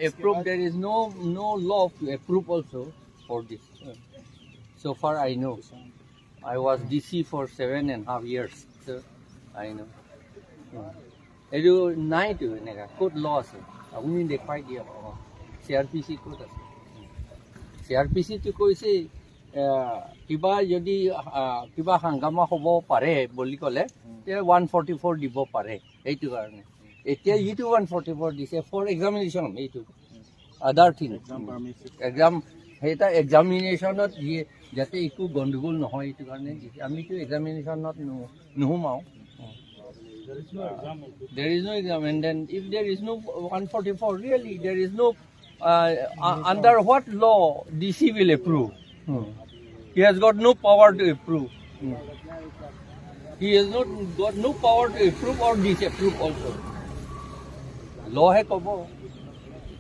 Approve, there is no law to approve also for this. So far I know. I was DC for 7.5 years. So I know. এইটো নাইতো, এনেকা ক'ত ল আছে আপুনি দেখুৱাই দিয়ক। অঁ, চি আৰ পি চি ক'ত আছে? চি আৰ পি চিটো কৈছে কিবা যদি কিবা হাংগামা হ'ব পাৰে বুলি ক'লে তেতিয়া 144 দিব পাৰে। সেইটো কাৰণে এতিয়া যিটো 144 দিছে ফৰ এক্সামিনেশ্যন, এইটো আদাৰ থিং। এক্সাম সেইটা এক্সামিনেশ্যনত দিয়ে যাতে একো গণ্ডগোল নহয়, এইটো কাৰণে দিছে। আমিতো এক্সামিনেশ্যনত নোসোমাওঁ। There is no exam, and then if there is no 144, really, there is no, under what law DC will approve? He has got no power to approve. He has not got no power to approve or disapprove also. Law হে ক'ব।